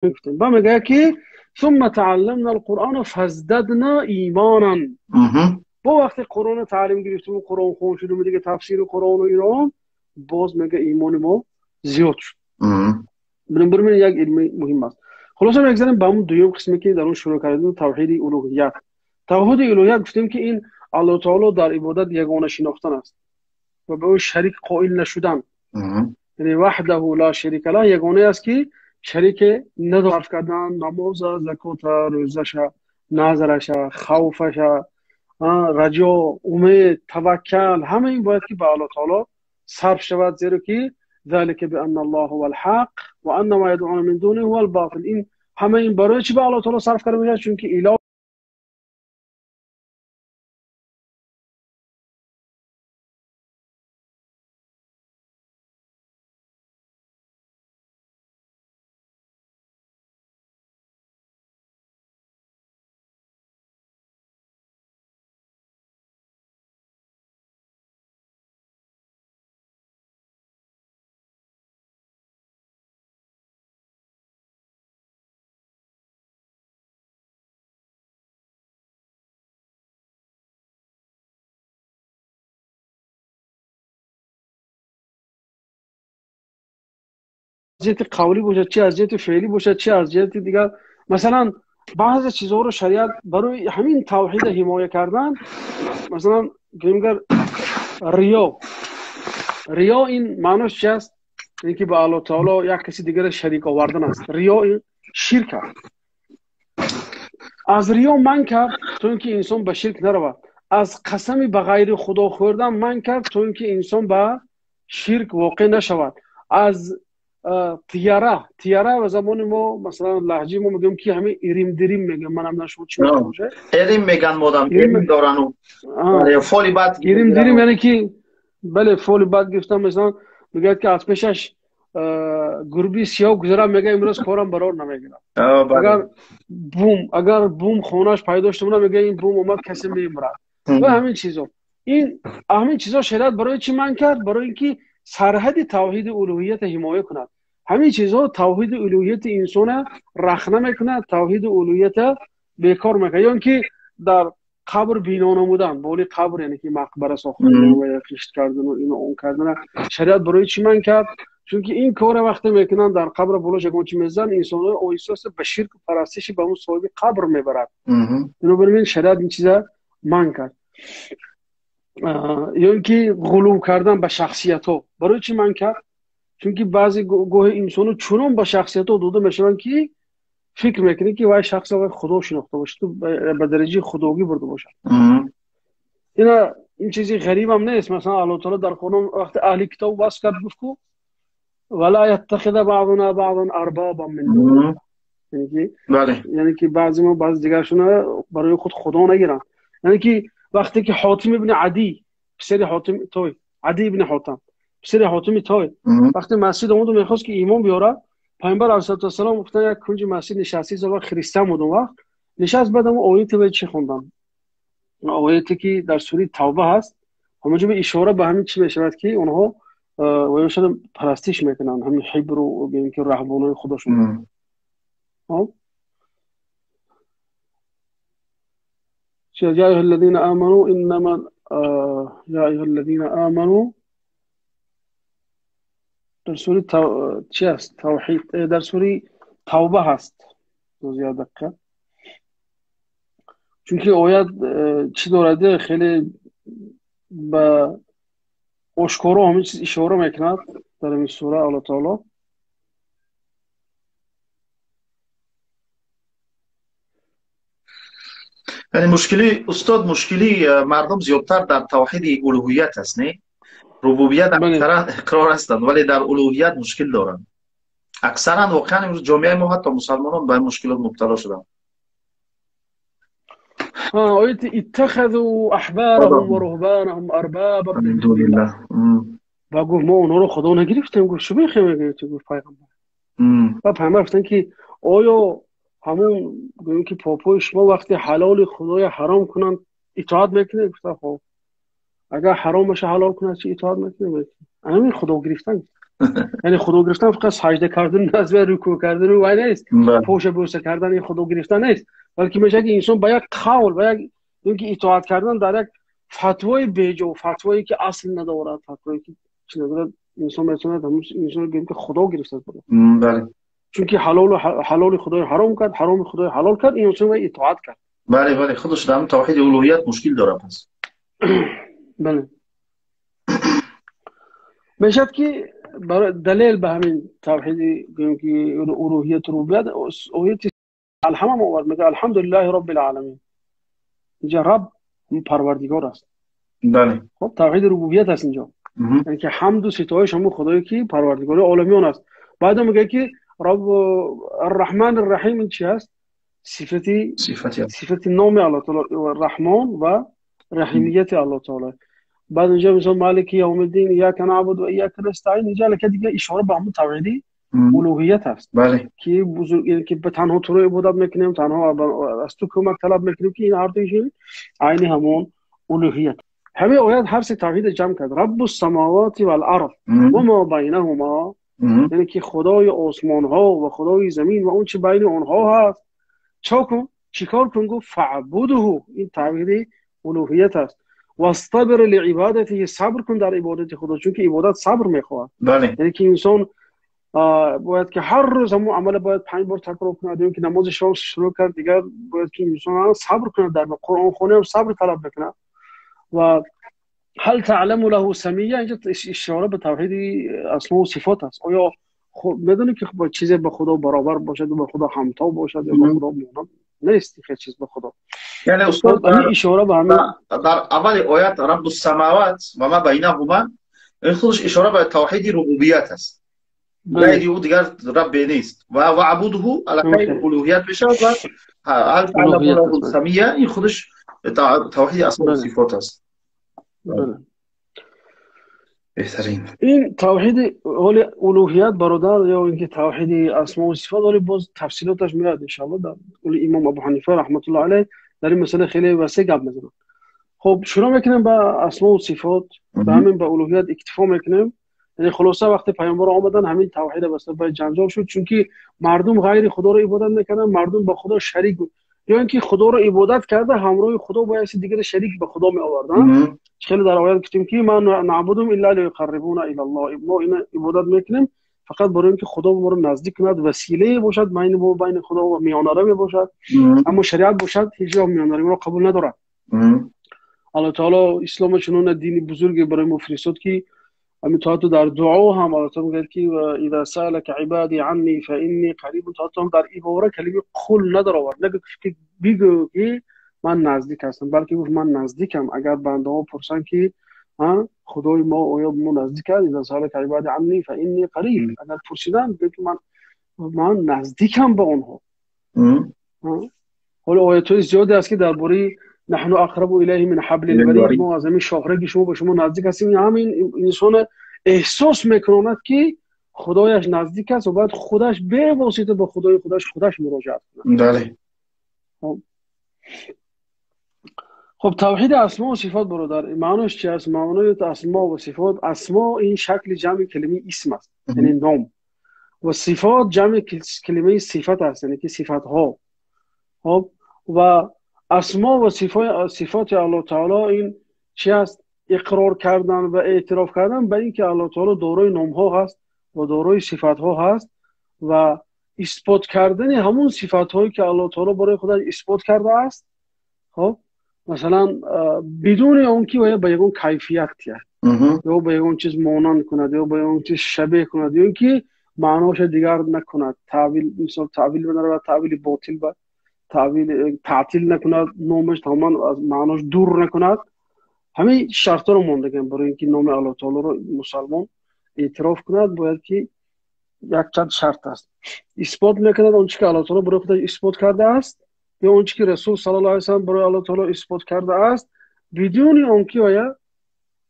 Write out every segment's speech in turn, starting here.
Гуфтем. Ба мегӯяд, ки ثم تعلمنا القرآن فازددنا ایمانا. Бо вақте Қуръонро таълим гирифтем, Қуръон хон шудем, дига тафсири Қуръону ино, боз мега имони мо зиёд шуд. Бинобар ин як илми муҳим аст. Хулоса, мегзарем ба ҳамун дуюм қисме, ки дар он шурӯъ кардем, тавҳиди улуҳият. Тавҳиди улуҳият гуфтем, ки ин Аллоҳ таоло дар ибодат ягона шинохтан аст ва ба ӯ шарик қоил нашудан, яъне وحده لا شريك له, ягонае аст, ки шарике надорад. Кардан намоза, закота, рӯзаша, назраша, хавфаша, раҷо, умед, таваккал, ҳама ин бояд ки ба Аллоҳ таоло сарф шавад, зеро ки ذلك بأن الله هو الحق وأن ما يدعون من دونه هو الباطل. این ҳама ин барои чӣ ба Аллоҳ таоло сарф карда мешавад? Чунки илоҳ ҷиҳати қавлӣ бошад, чи аз ҷиҳати феълӣ бошад, чи аз ҷиҳати дигар. Масалан, баъзе чизҳоро шариат барои ҳамин тавҳида ҳимоя кардан, масалан, гӯем, риё. Риё ин маънош чи аст? Ин ки ба Аллоҳ таоло як каси дигара шарик овардан аст. Риё ин ширк аст. Аз риё манъ кард, то ин ки инсон ба ширк наравад. Аз қасами ба ғайри Худо хӯрдан манъ кард, то ин ки инсон ба ширк воқеъ нашавад. Аз тияра. Тияра ва замони мо, масалан, лаҳҷаи мо мегӯем, ки ҳамин ирим-дирим мегӯям, манам на шумо чӣ мебошад. Эрим меган, модам эрим дорану фоли бад. Ирим-дирим, яъне ки, бале, фоли бад гирифтан. Масалан, мегӯяд, ки аз пешаш гурби сиёҳ гузарам, мега имрӯз корам барор намегирад. Агар бум хонаш пайдо шуда, мега ин бум омад, касе мемурад ва ҳамин чизо. Ин ҳамин чизо шариат барои чӣ манъ кард? Барои ин ки сарҳади тавҳиди улӯҳиятро ҳимоя кунад. Ҳамин чизҳо тавҳиди улӯҳияти инсона рахна мекунад, тавҳиди улӯҳията бекор мекунад. Ё ин ки дар қабр бино намудан, боли қабр, яъне ки мақбара сохтан ва хишт кардану ино он кардана шариат барои чӣ манъ кард? Чунки ин кора вақте мекунанд, дар қабра болош ягон чи мезананд, инсонҳои оҳиста ба ширку парастиши ба он соҳиби қабр мебарад. Бинобар ин шариат ин чиза манъ кард. Ё ин ки ғулув кардан ба шахсиятҳо барои чӣ манъ кард? Чунки баъзе гоҳи инсоно чунон ба шахсиятҳо дода мешаванд, ки фикр мекунед, ки вай шахс вай Худо шинохта бошад, ба дараҷаи худогӣ бурда бошад. Ина ин чизи ғарибам нест. Масалан, Аллоҳ таоло дар Қуръон вақте аҳли китоб васф кард, гуфт ку: ولا يتخذ بعضنا بعضا اربابا من دون. Яъне ки баъзе мо баъзи дигаршона барои худ худо нагиранд. Яъне ки вақте ки Ҳотим ибни Адӣ, писари Ҳотим Той, Адӣ ибни Ҳотам, писари Ҳотими Той, вақте масҷид омаду мехост, ки имон биёрад, Пайғамбар алайҳиссалоту вассалом гуфтан, як кунҷи масҷид нишастӣ, христиан буд он вақт, нишаст. Баъд ҳамон ояте вай чӣ хондан, ояте ки дар сураи Тавба ҳаст, ҳамонҷо ишора ба ҳамин чӣ мешавад, ки онҳо ваёшона парастиш мекунанд, ҳамин ҳибру ки раҳбонои худошон. يا أيها الذين آمنوا إنما يا أيها الذين آمنوا در سوره چی است؟ توحید، در سوره توبه هست. زیاد دقیقه، چونکه оят чӣ дорад, хеле ба ошкоро ҳамин чиз ишора мекунад дар ин сура Аллоҳ таоло. Яъне мушкили, устод, мушкили мардум зиёдтар дар тавҳиди улуҳият аст, не? Рубубият аксаран иқрор ҳастанд, вале дар улуҳият мушкил доранд аксаран. Воқеан, имрӯз ҷомеаи мо, ҳатто мусалмонон, ба ин мушкилот мубтало шуданд. Ояти اتخذوا أحبارهم ورهبانهم أربابا من دون الله. Ва гуфт: мо онҳоро худо нагирифтем. Гуфт: шумо мегирифтед, гуфт пайғамбар. Ва пайғамбар гуфтанд, ки оё ҳамон, гӯем, ки попои шумо вақте ҳалоли Худоя ҳаром кунанд, итоат мекунед? Гуфта: хоб, агар ҳаромаша ҳалол кунад, чи итоат мекунед? Ҳамин худо гирифтан. Яъне худо гирифтан фақат саҷда кардан нест ва рукӯъ кардан вай нест, поша бӯса кардан ин худо гирифтан нест, балки мешавад ки инсон ба як қавл, ба як инки итоат кардан дар як фатвои беҷо, фатвое ки асл надорад, фатвое ки чӣ надорад, инсон метавонад ҳамон инсонро гӯем ки худо гирифтааст. Бале. Чунки ҳалолу ҳалоли худои ҳаром кард, ҳароми худои ҳалол кард, ин инсон вай итоат кард. Бале, бале, худаш дар тавҳиди улуҳият мушкил дорад пас. Бале. Мешавад ки далел ба ҳамин тавҳиди гӯем ки улуҳият, рубубият ояти алҳамам овард, мегӯяд алҳамдулиллаҳи роббил оламин. Инҷа раб парвардигор аст. Бале. Хуб, тавҳиди рубубият аст инҷо. Яъне ки ҳамду ситоиш ҳамон худое ки парвардигори оламиён аст. Баъдам мегӯяд ки раб арраҳман арраҳим, ин чи аст? Сифати сифати номи Аллоҳ таоло Раҳмон ва раҳимияти Аллоҳ таоло. Баъд инҷо мисол малики явмиддин, ияка наъбуду ва ияка настаин, инҷо аллакай дигар ишора ба ҳамон тавҳиди улуҳият аст. Бале. Ки бузург, яъне ки ба танҳо туро ибодат мекунем, танҳо аз ту кӯмак талаб мекунем, ки ин ҳар дуи айни ҳамон улуҳият. Ҳамин оят ҳар се тавҳида ҷамъ кард. Раббу самавати вал арз ва ма байнаҳума, яъне ки худои осмонҳо ва худои замин ва он чи байни онҳо ҳаст. Чо кун? Чӣ кор кун? Гуфт фаъбудуҳу, ин тавҳиди улуҳият аст. Вастабир лиибадатиҳи, сабр кун дар ибодати худо, чунки ибодат сабр мехоҳад. Бале. Яъне ки инсон бояд ки ҳар рӯз ҳамон амала бояд 5 бор такрор кунад, ё ки намози шом шурӯъ кард, дигар бояд ки инсон сабр кунад, дар Қуръонхонӣ ҳам сабр талаб мекунад. Ва ҳал таъламу лаҳу самия, инҷо ишора ба тавҳиди асмо ва сифот аст. Оё медонӣ ки чизе ба худо баробар бошад ё ба худо ҳамто бошад ё ба худо монанд? Нест ҳеҷ чиз ба худо. Яъне устод, ҳамин ишора ба ҳамин дар аввали оят раббус самават ва ма байнаҳума, ин худаш ишора ба тавҳиди рубубият аст. Ғайри ӯ дигар раббе нест. Ва ваъбудҳу аллакай улуҳият мешавад ва ҳал таъламу лаҳу самия, ин худаш тавҳиди асмо ва сифот аст. Беҳтарин. Ин тавҳиди ҳоли улуҳият бародар, ё инки тавҳиди асмо ва сифот, ҳоли боз тафсилоташ меояд иншоаллоҳ. Дар қавли имом Абу Ҳанифа раҳматуллоҳи алайҳ дар ин масъала хеле васеъ гап мезананд. Хуб, шурӯъ мекунем ба асмо ва сифот, ба ҳамин ба улуҳият иктифо мекунем. Яъне хулоса вақте паёмбар омадан ҳамин тавҳид ба сабаби ҷанҷол шуд, чунки мардум ғайри худоро ибодат мекарданд, мардум ба худо шарик, ё инки худоро ибодат карда ҳамроҳи худо бо як дигар шарик ба худо меоварданд. Хеле дар оят гуфтем ки ма наъбудум илла лиюқаррибуна илаллоҳ, мо ина ибодат мекунем фақат барои инки худо моро наздик кунад, василае бошад байни мо байни худо ва миёнараве бошад. Аммо шариат бошад ҳеҷ гоҳ миёнаравиро қабул надорад. Аллоҳ таоло исломро чунон дини бузурге барои мо фиристод ки ҳамин то ҳатто дар дуо ҳам Аллоҳ таоло мегӯяд ки иза саалака ибади анни фа инни қариб, то ҳатто дар ибора калимаи қул надаровард, нагӯ ки бигӯ ки ман наздик ҳастам, балки гуфт ман наздикам. Агар бандаҳо пурсанд ки худои мо оё мо наздик аст, иза саалака ибади анни фа инни қариб, агар пурсиданд бигӯ ки ман наздикам ба онҳо. Ҳоло оятҳои зиёде аст ки дар бораи наҳну ақрабу илайҳи мин ҳаблил варид, мо аз ҳамин шоҳраги шумо ба шумо наздик ҳастем. Ҳамин инсон эҳсос мекунад ки худояш наздик аст ва бояд худаш бевосита ба худои худаш муроҷиат кунад. Бале. Хуб, тавҳиди асмо ва сифот бародар, маънош чи аст? Маънои асмо ва сифот, асмо ин шакли ҷамъи калимаи исм аст, яъне ном, ва сифот ҷамъи калимаи сифат аст, яъне ки сифатҳо. Хуб, ва асмо ва сифоти Аллоҳ таоло ин чи аст? Иқрор кардан ва эътироф кардан ба ин ки Аллоҳ таоло дорои номҳо ҳаст ва дорои сифатҳо ҳаст ва исбот кардани ҳамон сифатҳое ки Аллоҳ таоло барои худаш исбот кардааст. Хуб, масалан бидуни он ки ба ягон кайфият диҳад ё ба ягон чиз монанд кунад ё ба ягон чиз шабеҳ кунад ё ин ки маъноша дигар накунад, таъвил, мисол таъвил наравад, таъвили ботил ба таъвил таътил накунад, номаш тамоман аз маънош дур накунад. Ҳамин шартҳоро мондагем барои ин ки номи Аллоҳ таолоро мусалмон эътироф кунад, бояд ки якчанд шарт аст. Исбот мекунад он чи ки Аллоҳ таоло барои худаш исбот кардааст ё он чи ки Расул саллаллоҳу алайҳи васаллам барои Аллоҳ таоло исбот кардааст, бидуни он ки оя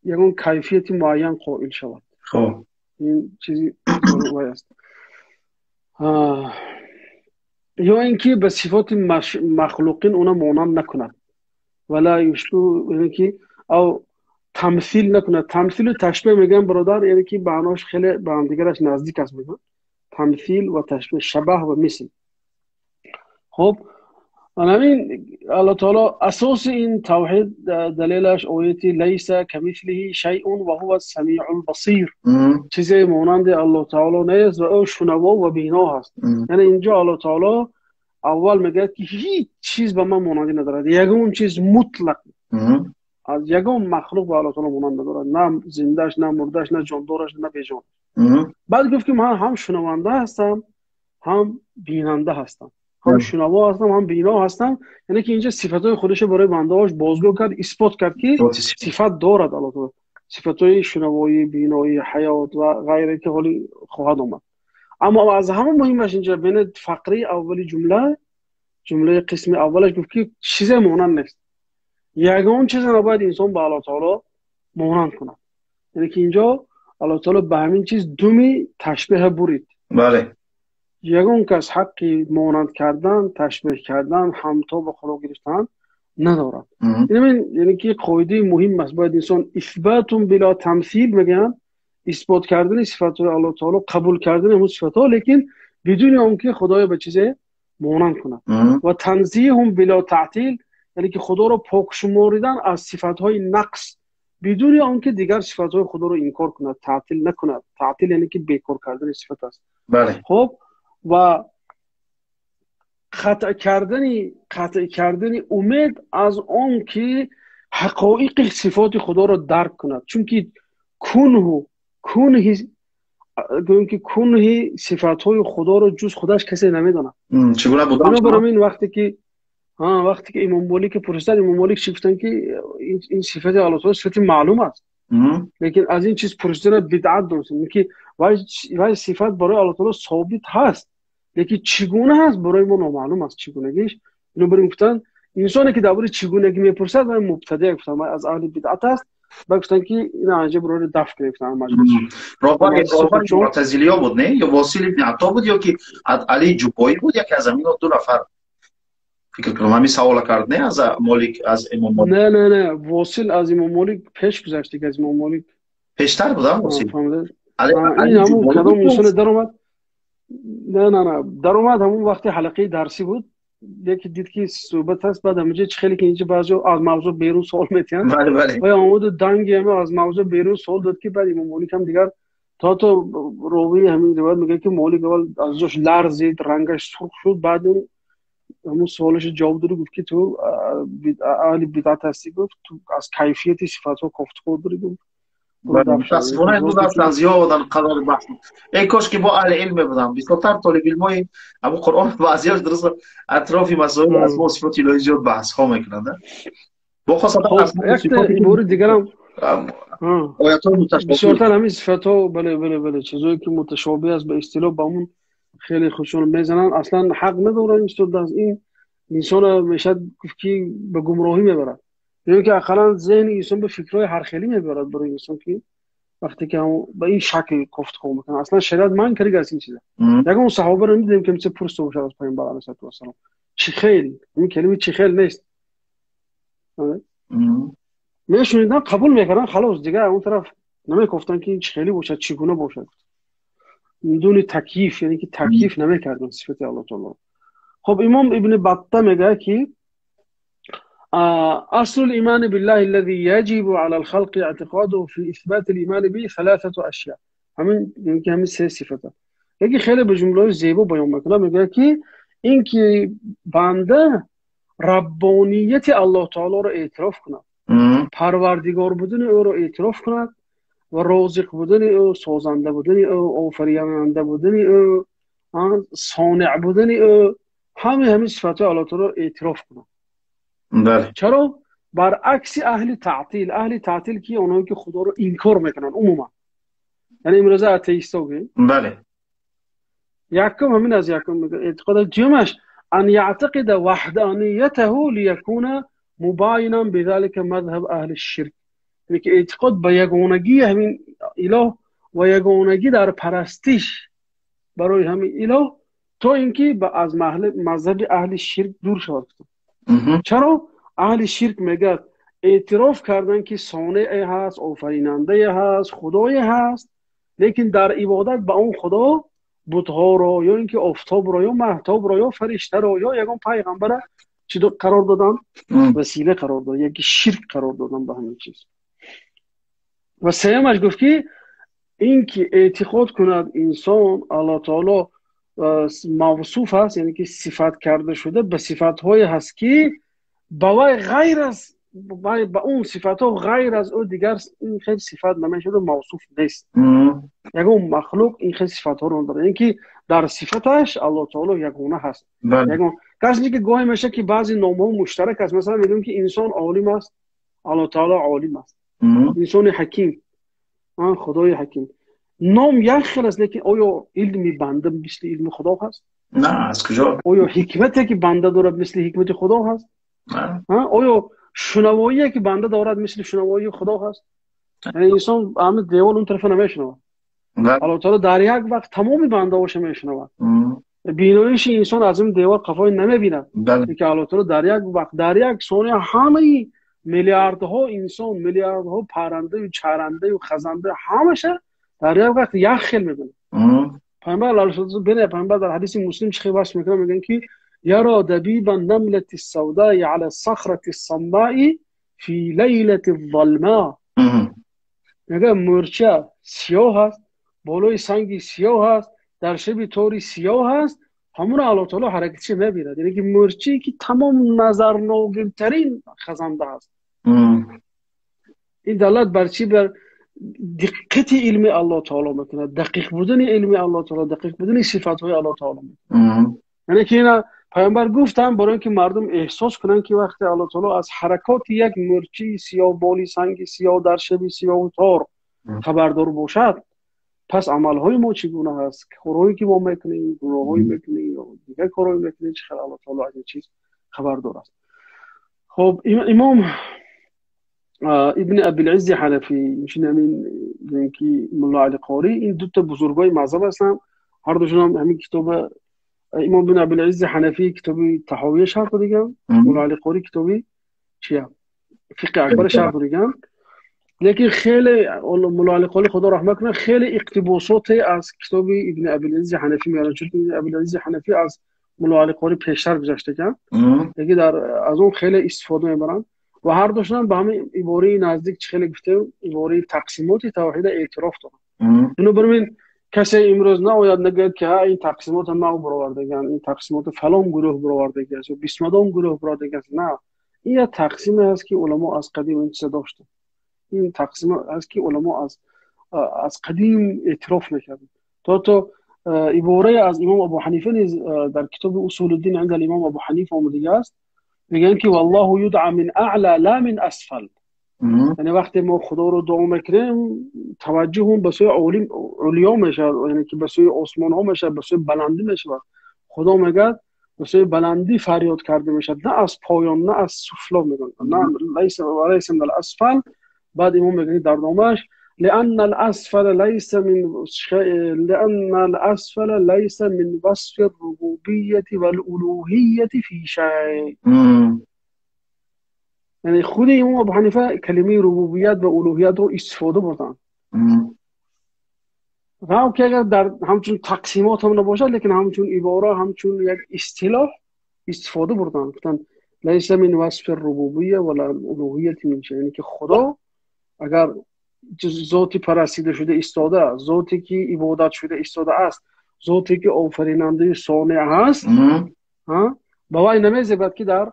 ягон кайфияти муайян қоил шавад. Хуб, ин чизи вай аст. Ё ин ки ба сифоти махлуқин она монанд накунад. Вала юшбиҳу, яъне ки ав Тамсил накунад. Тамсилу ташбеҳ мегӯям, бародар, яъне ки маънош хеле ба ҳамдигараш наздик аст, мегӯям. Тамсил ва ташбеҳ, шабаҳ ва мисл. Хуб, ҳамин Аллоҳ таоло асоси ин тавҳид далелаш ояти лайса камислиҳи шайъун ва ҳува самиъул басир. Чизе монанди Аллоҳ таоло нест ва ӯ шунаво ва бино ҳаст. Яъне инҷо Аллоҳ таоло аввал мегӯяд, ки ҳеҷ чиз ба ман монандӣ надорад, ягон чиз мутлақ аз ягон махлуқ ба Аллоҳ таоло монанд надорад, на зиндааш, на мурдааш, на ҷондораш, на беҷон. Баъд гуфт, ки ман ҳам шунаванда ҳастам, ҳам бинанда ҳастам, ҳам шунаво ҳастам, ҳам бино ҳастам. Яъне ки инҷо сифатҳои худашро барои бандаҳош бозгӯ кард, исбот кард, ки сифат дорад Аллоҳ таоло, сифатҳои шунавоӣ, биноӣ, ҳаёт ва ғайре, ки ҳоли хоҳад омад. Аммо аз ҳама муҳимаш инҷа бинед, фақраи аввали ҷумла, ҷумлаи қисми аввалаш гуфт, ки чизе монанд нест, ягон чизе набояд инсон ба Аллоҳ таоло монанд кунад. Яъне ки инҷо Аллоҳ таоло ба ҳамин чиз думи ташбеҳа бурид. Ягон кас ҳаққи монанд кардан, ташбеҳ кардан, ҳамто ба Худо гирифтан надорад. Яъне ки қоидаи муҳим аст, бояд инсон исбатун било тамсил мегӯянд, исбот кардани сифатҳои Аллоҳ таоло, қабул кардани ҳамун сифатҳо, лекин бидуни он ки Худоё ба чизе монанд кунад. Ва танзиҳун било таътил, яъне ки Худоро пок шуморидан аз сифатҳои нақс, бидуни он ки дигар сифатҳои Худоро инкор кунад, таътил накунад. Таътил яъне ки бекор кардани сифат аст. Хуб, ва қатъ кардани умед аз он ки ҳақоиқи сифоти Худоро дарк кунад, чунки кунҳу кунҳи, гӯем ки кунҳи сифатҳои Худоро ҷуз худаш касе намедонад. Чӣ гуна будан? Бинобар ин вақте ки Имом Молик пурсиданд, Имом Молик чӣ гуфтанд, ки ин сифати Аллоҳ таоло сифати маълум аст, лекин аз ин чиз пурсидана бидъат донистем, ки вай сифат барои Аллоҳ таоло собит ҳаст, лекин чӣ гуна ҳаст, барои мо номаълум аст чӣ гунагиш. Бинобар ин гуфтанд, инсоне ки дар бораи чӣ гунагӣ мепурсад, вай мубтадиа, гуфтанд, вай аз аҳли бидъат аст. Ба гуфтанд, ки ина анҷа бироре даф кунед, гуфтанд, маҷлис. Роҳбари муътазилиё буд, не? Ё Восил ибни Ато буд, ё ки Али Ҷубоӣ буд, яке аз ҳамино ду нафар, фикр кунам, ҳамин савола кард, не, аз Молик, аз Имом Молик? Не, не, не, Восил аз Имом Молик пеш гузашт, аз Имом Молик. Пештар будам Восил? Ин ҳамун кадом инсоне даромад, не, не, не, даромад, ҳамун вақти ҳалақаи дарсӣ буд, яке дид, ки суҳбат ҳаст, баъд ҳаминҷа чӣ хеле ки инҷа баъзео аз мавзӯъ берун суол метиҳанд, вай омаду данги ҳама аз мавзӯъ берун суол дод, ки баъд Имом Молик ҳам дигар то ровии ҳамин ривоят мегӯяд, ки Молик аввал аз ҷош ларзид, рангаш сурх шуд, баъд ҳамун суолашо ҷавоб доду гуфт, ки ту аҳли бидъат ҳастӣ, гуфт, ту аз кайфияти сифатҳо кофтуков дорӣ, гуфт. Мутаассифона, имрӯз ҳастанд зиёдан қадр баҳс. Эй кош ки бо аҳли илм мебудам. Бисёртар толибилмои абу Қуръон баъзиёш дуруст атрофи масоили асмо сифоти илоҳӣ зиёд баҳсҳо мекунанд. Бо хосата бори дигарам оятҳои муташобиҳ. Бисёртар ҳамин сифатҳо, бале, чизое ки муташобиҳ аст, ба истилоҳ, ба ҳамун хеле худшон мезананд. Аслан ҳақ надоранд истода аз ин инсона мешавад гуфт, ки ба гумроҳӣ мебарад, ё ки ақаллан зеҳни инсон ба фикрҳои ҳархелӣ мебарад барои инсон, ки вақте ки ба ин шакл кофтуков мекунад. Аслан шариат манъ карда аст ин чиза. Ягон саҳобаро надидем, ки миса пурсида бошад аз Пайғамбар алайҳиссалоту вассалом, чӣ хел. Ин калими чӣ хел нест, мешунидан, қабул мекарданд, халос, дигар он тараф намекофтанд, ки ин чӣ хелӣ бошад, чӣ гуна бошад, дуни такйиф, яъне ки такйиф намекарданд сифати Аллоҳ таоло. Хуб, Имом Ибни Батта мегӯяд, ки أصل الإيمان بالله الذي يجب على الخلق اعتقاده في إثبات الإيمان به ثلاثة أشياء. ҳамин ки ҳамин се сифата яке хеле ба ҷумлаҳои зебо баён мекунад, мегӯяд, ки ин ки банда раббонияти Аллоҳ таолоро эътироф кунад, парвардигор будани ӯро эътироф кунад ва розиқ будани ӯ, созанда будани ӯ, офаринанда будани ӯ, сонеъ будани ӯ, ҳамин сифатҳои Аллоҳ таолоро эътироф кунад. Чаро? Баръакси аҳли таътил. Аҳли таътил ки онҳое ки Худоро инкор мекунанд умуман, яъне имрӯза атеисто гӯем. Якум ҳамин аз якум эътиқод. Дуюмаш أن يعتقد وحدانيته ليكون مباينا بذلك مذهب أهل الشرك, яъне ки эътиқод ба ягонагии ҳамин илоҳ ва ягонагӣ дар парастиш барои ҳамин илоҳ, то ин ки аз мазҳаби аҳли ширк дур шавад. Чаро? Аҳли ширк мегӯяд: Эътироф кардан ки сонеъе ҳаст, офаринандае ҳаст, худое ҳаст, лекин дар ибодат ба он худо бутҳоро ё ин ки офтобро ё маҳтобро ё фариштаро ё ягон пайғамбара чӣ қарор додан? Васила қарор додан, яки ширк қарор додан ба ҳамин чиз. Ва сеюмаш гуфт ки ин ки эътиқод кунад инсон Аллоҳ таоло мавсуф аст, яъне ки сифат карда шуда ба сифатҳое ҳаст ки ба вай ғайр аз ба он сифатҳо ғайр аз ӯ дигар ин хел сифат намешавад, мавсуф нест. Ягон махлуқ ин хел сифатҳоро надорад, яъне ки дар сифаташ Аллоҳ таоло ягона ҳаст. Ягон гарчанде ки гоҳе мешавад ки баъзе номҳо муштарак аст. Масалан мегӯем ки инсон олим аст, Аллоҳ таоло олим аст. Инсони ҳаким, худои ҳаким. Ном як хел аст, лекин оё илми банда мисли илми худо ҳаст? На, аз куҷо? Оё ҳикмате ки банда дорад мисли ҳикмати худо ҳаст? Оё шунавоие ки банда дорад мисли шунавоии худо ҳаст? Яъне инсон ҳамин девол он тарафа намешунавад. Аллоҳ таоло дар як вақт тамоми бандаҳоша мешунавад. Биноиши инсон аз ин девор қафои намебинад, лекин Аллоҳ таоло дар як вақт, дар як сония ҳамаи миллиардҳо инсон, миллиардҳо паррандаю чарандаю хазанда ҳамаша дар як вақт як хел мебинад. Пайғамбар пайғамбар дар ҳадиси Муслим чӣ хел васф мекунад? Мегӯянд ки يرى دبيب النملة السوداء على الصخرة الصماء في ليلة الظلماء. мегӯяд мӯрча сиёҳ аст, болои санги сиёҳ аст, дар шаби тори сиёҳ аст, ҳамуро Аллоҳ таоло ҳаракатша мебинад. Яъне ки мӯрчае ки тамом назарногиртарин хазанда аст. Ин далолат бар чӣ? Бар диққати илми Аллоҳ таоло мекунад, дақиқ будани илми Аллоҳ таоло, дақиқ будани сифатҳои Аллоҳ таоло мекунад. Яъне ки ина пайғамбар гуфтанд барои ин ки мардум эҳсос кунанд ки вақте Аллоҳ таоло аз ҳаракоти як мӯрчаи сиёҳ боли санги сиёҳ дар шаби сиёҳу тор хабардор бошад, пас амалҳои мо чӣ гуна ҳаст? Корҳое ки мо мекунем, гуноҳҳое мекунем ё дигар корҳое мекунем, чӣ хел Аллоҳ таоло аз ин чиз хабардор аст. Хоб, имом Ибни Абилиззи Ҳанафӣ, инчунин ҳамин ки Мулло Али Қорӣ, ин дута бузургои мазҳаб ҳастанд. Ҳар душон ҳамин китоба, имом ибн Абилиззи Ҳанафӣ китоби Таҳовия шарҳ додаган, Мулло Али Қорӣ китоби чия? Фиқҳи Акбар шарҳ додаган. Лекин хеле Мулло Али Қорӣ, худо раҳмат кунад, хеле иқтибосоте аз китоби ибни Абилиззи Ҳанафӣ меоранд, чунки ибни Абилиззи Ҳанафӣ аз Мулло Али Қорӣ пештар гузаштаган, лекин дар аз он хеле истифода мебаранд ва ҳар душонам ба ҳамин ибораи наздик, чӣ хеле гуфтем, ибораи тақсимоти тавҳида эътироф доранд. Бинобар ин касе имрӯз наояд нагӯяд ки ҳа, ин тақсимотро нав баровардаган, ин тақсимотро фалон гурӯҳ баровардагиаст ё бисмадон гурӯҳ баровардагиаст. На, ин як тақсиме ҳаст ки уламо аз қадим ин чиза доштанд. Ин тақсим ҳаст ки уламо аз қадим эътироф мекарданд. То иборае аз имом Абу Ҳанифа низ дар китоби Усулуддин инда имом Абу Ҳанифа омадагӣ аст. Мегӯянд ки валлоҳу юдъа мин аъла ла мин асфал. Яъне вақте мо худоро дуо мекунем, таваҷҷӯҳмон ба сӯи улё мешавад, яъне ки ба сӯи осмонҳо мешавад, ба сӯи баландӣ мешавад. Худо мегӯяд ба сӯи баландӣ фарёд карда мешавад, на аз поён, на аз суфло мегӯянд, на лайса мин ал-асфал. Баъд имом мегӯяд дар домаш لأن الأسفل ليس من لأن الأسفل ليس من وصف الربوبية والألوهية في شيء. яъне худи имом Абу Ҳанифа калимаи рубубият ва улуҳиятро истифода бурданд. Ва ки агар дар ҳамчун тақсимот ҳам набошад, лекин ҳамчун ибора, ҳамчун як истилоҳ истифода бурданд. Гуфтанд лайса мин васфи рубубия вала улуҳияти мин шай. Яъне ки худо агар зоти парастида шуда истода, зоте ки ибодат шуда истода аст, зоте ки офаринандаи сонеъ ҳаст, ба вай намезебад ки дар